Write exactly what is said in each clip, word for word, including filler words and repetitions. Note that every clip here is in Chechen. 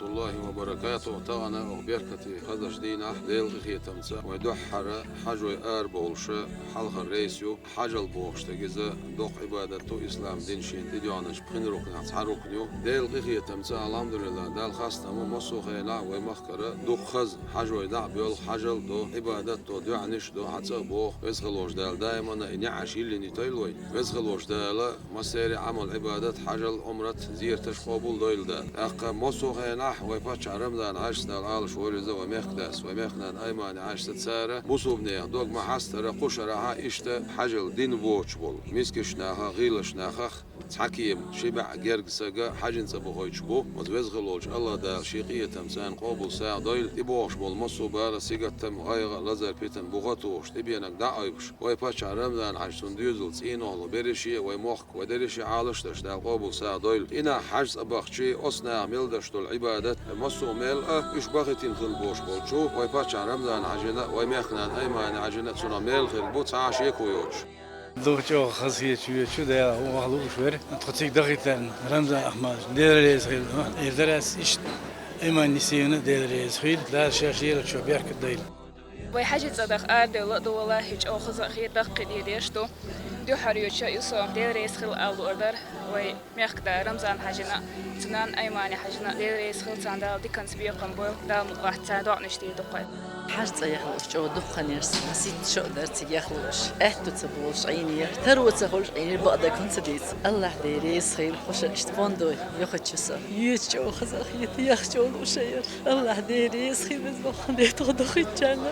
Аллахи ва баракату, тахана оха беркате хазача дийнахь Делан къинхетамца вай дуьххьара хьажой арабовлуш хьалхара рейс ю. Хьажал бохуш дерг иза доккха Ӏибадат ду, ислам дин шен тӀедоьгӀначу пхи рукнах цхьа рукн ю. Делан къинхетамца, алхьамдулиллахӀ, Далла хастам бу, массо а хенахь вай махкара дукха хаза хьажой дӀа а боьлху, хьажал до, Ӏибадат до, доьӀанаш до, хьан цӀа а боху, веза хилла волчу Дала даимана и неӀарш йиллина йитойла вай. Веза хилла волчу Дала массеран а Ӏамал, Ӏибадат, хьажал, Ӏумрат, зиярташ къобал дойла Дала. ТӀаккха массо а хенахь вай паччахь Рамзан-Хьаьжас, Дала Ӏалаш войла иза, вай мехкдас, вай мехкнана Аймани-Хьаьжас цара бусулбанех дог ма хьастара кху шарахь а иштта хьажал дин воцуш болу мискачу наха, гӀийлачу нахах цхьа кема, ши бӀе герга сага хьаьжин цӀа бохуьйтуш бу. Оцу веза хилла волчу Аллах Дала шен къинхетамца царна къобал сагӀа дойла. И бохуш болу массо а бала, сингаттам, гӀайгӀа, лазар, питана, бухатухуш, тӀебенаг дӀа а айбуш, вай паччахь Рамзан-Хьаьжа, цуьнан доьзал, цӀийнан охьла берриш а, вай мохк, вай дерриш а Ӏалашдеш, Дала къобал сагӀа дойла. И нах хьажцӀа бахчи, оцу наха мел деш долу Ӏибадат, массо а мел а уьш бахийтина хилла болуш болчу вай паччахь Рамзан-Хьаьжина, вай мехкнана Аймани-Хьаьжина цунах мел хилла бу, цхьа а шеко йоцуш. Дукха чӀогӀа хазахеташ везачу Дала ваха лууш вара. Тхо цига дахийтарна Рамзан-Ахьмадовна Дела реза хуьлда. Эр дара ас иштта Аймани-Хьаьжина Дела реза хуьлда. Дала шаьш лелачо беркат дойла. Вай хьаьжин цӀа даха арадевлла а ду, валлахӀи, чӀогӀа хаза а хета, даккхий дӀадеш ду. Дуьххьара йоьдуш а ю со, Дела реза хуьлда ала луур дара вай мехкда Рамзан-Хьаьжина, цуьнан Аймани-Хьаьжина, Дела реза хуьлда царна, Дала диканца бекхам бойла, Дала мукъалахь царна доӀанаш дийр ду-кх вай. ХьаьжцӀа яха лууш чӀогӀа дукха хан яра суна, сица шо а дара цига яха лууш. Аьтто ца болуш Ӏийна яра, таро ца хуьлуш Ӏийна яра, бакъдерг хӀунда ца дийца. Аллах Дела реза хуьлда, хӀокху шарахь иштта фондо йохуьйтуш со. Йоьдуш чӀогӀа хаза а хета, яхча чӀогӀа лууш а яра. Аллах Дела реза хуьлда иза боху, де тхо дохуьйтучарна.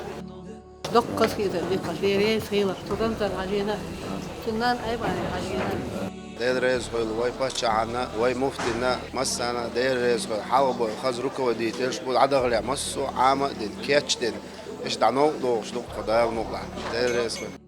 Доккха хазахетар дика, Дела реза хуьлда, цу Рамзан-Хьаьжина, цуьнан Аймани-Хьаьжина. Дела реза хуьлда вай паччахьна, вай муфтина, массарна а Дела реза хуьлда. Хьалха бой хаза руководительш бу, дӀадахале массо а Ӏама а дина, кечдина, иштта дӀа новкъа дохуш ду-кх тхо, Дала мукъалахь. Дела реза хуьлда.